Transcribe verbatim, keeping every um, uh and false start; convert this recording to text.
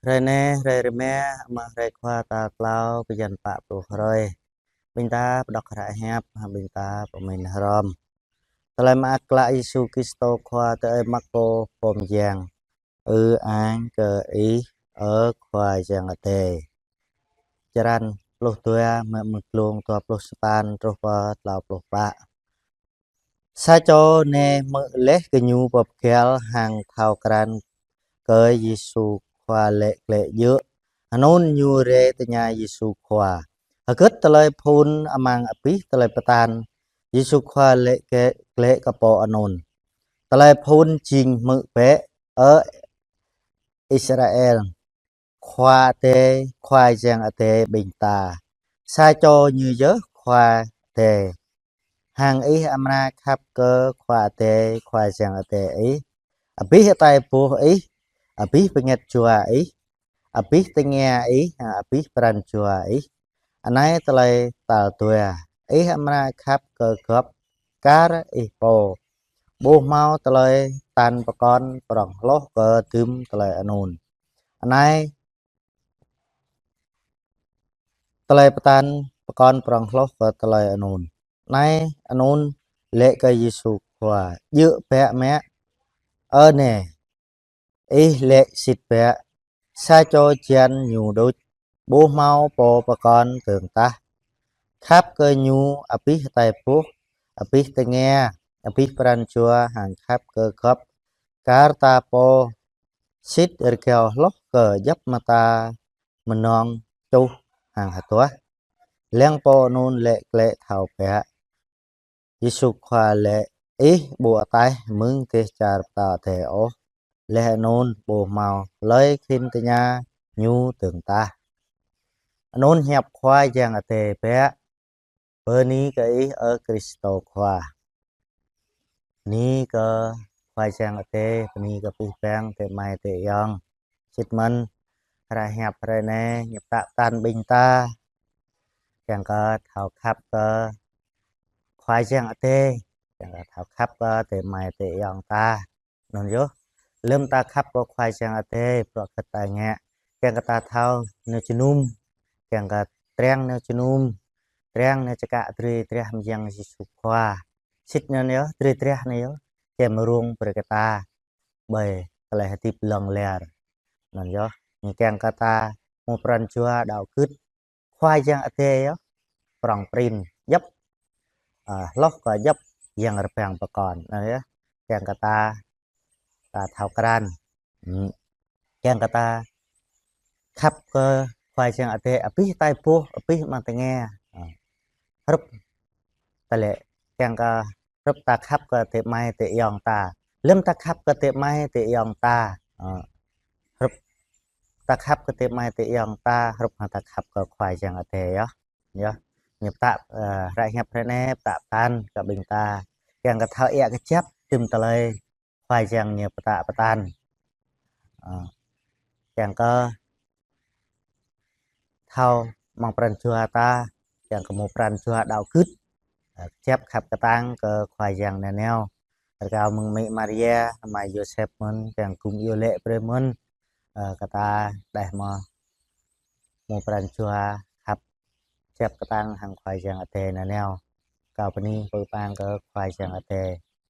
Hrơi anai, hrơi rơma, amăng hrơi Khua tal klâo, bơyan pă pluh hrơi. Ƀing ta pơđŏk hră hiăp, ƀing ta pơmĭn hrŏm. Tơlơi mơak klă Yêsu Kristô Khua tui Ơi Markô pô mơyang. Ư-ang kơ Ih, ơ Khua Yang Adai. Črăn pluh dua, mơ̆ng glông dua pluh sapăn truh pơ klâo pluh pă. Sa čô nai hmư̆ laih gơñu pơpơgăl hăng thâo krăn kơ Yêsu Khua laĭ glaĭ djơ̆. Anŭn ñu rai tơña Yêsu Khua: Hơgĕt tơlơi phŭn amăng abih tơlơi pơtăn? Yêsu Khua laĭ glaĭ, glaĭ kơ pô anŭn: Tơlơi phŭn jing hmư̆ bĕ, ơ Israel, Khua Adai, Khua Yang Adai ƀing ta, sa čô Ñu yơh Khua Adai. Hăng ih amra khăp kơ Khua Adai, Khua Yang Adai ih, abih hơtai boh ih, abih bơngăt jua ih, abih tơngia ih, abih pran jua ih. Anai tơlơi tal dua: Ih amra khăp kơ gŏp kar ih pô. Ƀu hmâo tơlơi pơtăn pơkŏn prŏng hloh kơ dŭm tơlơi anŭn. Anai tơlơi pơtăn pơkŏn prŏng hloh kơ tơlơi anŭn. Anai anŭn laĭ kơ Yêsu Khua: Djơ̆ bĕ mă. Ơ nai, ih laĭ sĭt bĕ. Sa čô jan ñu đôč, ƀu hmâo pô pơkŏn dơ̆ng tah. Khăp kơ ñu abih hơtai boh, abih tơngia, abih pran jua, hăng khăp kơ gŏp kar ta pô sĭt rơgao hloh kơ djŏp mơta mơnong čuh hăng hơduah. Lăng pô anŭn laĭ glaĭ thâo bĕ. Yêsu Khua laĭ: Ih ƀu ataih mơ̆ng dêh čar pơtao Adai ôh. Laih anŭn ƀu hmâo hlơi khĭn tơña Ñu dơ̆ng tah. Anŭn hiăp Khua Yang Adai bĕ. Bơni kơ Ih, ơ Kristô Khua. Bơni kơ Khua Yang Adai, bơni kơ abih bang adơi amai adơi ayŏng. Sĭt mơ̆n, hră hiăp hrơi anai, ñu pơtă pơtăn ƀing ta kiăng kơ thâo khăp kơ Khua Yang Adai, kiăng kơ thâo khăp kơ adơi amai adơi ayŏng ta. Anŭn yơh, lơ̆m ta khăp kơ Khua Yang Adai, bruă hơgĕt ta ngă, kiăng kơ ta thâo nao jơnum, kiăng kơ triăng nao jơnum, triăng nao čơkă drơi drah mơyang Yêsu Khua. Sĭt anŭn yơh, drơi drah anai yơh čem rông brơi kơ ta ƀơi tơlơi hơdip hlŏng lar. Anŭn yơh, ñu kiăng kơ ta hmâo pran jua đaŏ gưt Khua Yang Adai yơh prŏng prin djŏp, ơ, hloh kơ djŏp yang rơbang pơkŏn. Anŭn yơh, kiăng kơ ta, ta thâo krăn. Hm. Kiăng kơ ta khăp kơ Khua Yang Adai abih hơtai boh, abih amăng tơngia. Ơ. Hrup ta laĭ, kiăng kơ hrup ta khăp kơ adơi amai adơi ayŏng ta. Lơ̆m ta khăp kơ adơi amai adơi ayŏng ta, ơ, hrup ta khăp kơ adơi amai adơi ayŏng ta, hrup hăng ta khăp kơ Khua Yang Adai yơh. Yơh, ñu pơtă, ơ, hră hiăp hrơi anai pơtă pơtăn kơ ƀing ta kiăng kơ thâo iă kơjăp dŭm tơlơi Khua Yang ñu pơtă pơtăn. Ơ, kiăng kơ thâo amăng pran jua ta, kiăng kơ hmâo pran jua đaŏ gưt, ơ, kơjăp khăp kơtang kơ Khua Yang nanao. Rơkâo mơ̆ng Mĭ Maria, ama Yôsep mơ̆n, kiăng gum iâu laĭ brơi mơ̆n, ơ, kơ ta đah mơ̆ hmâo pran jua khăp kơjăp kơtang hăng Khua Yang Adai nanao. Rơkâo bơni pơpŭ pơang kơ Khua Yang Adai.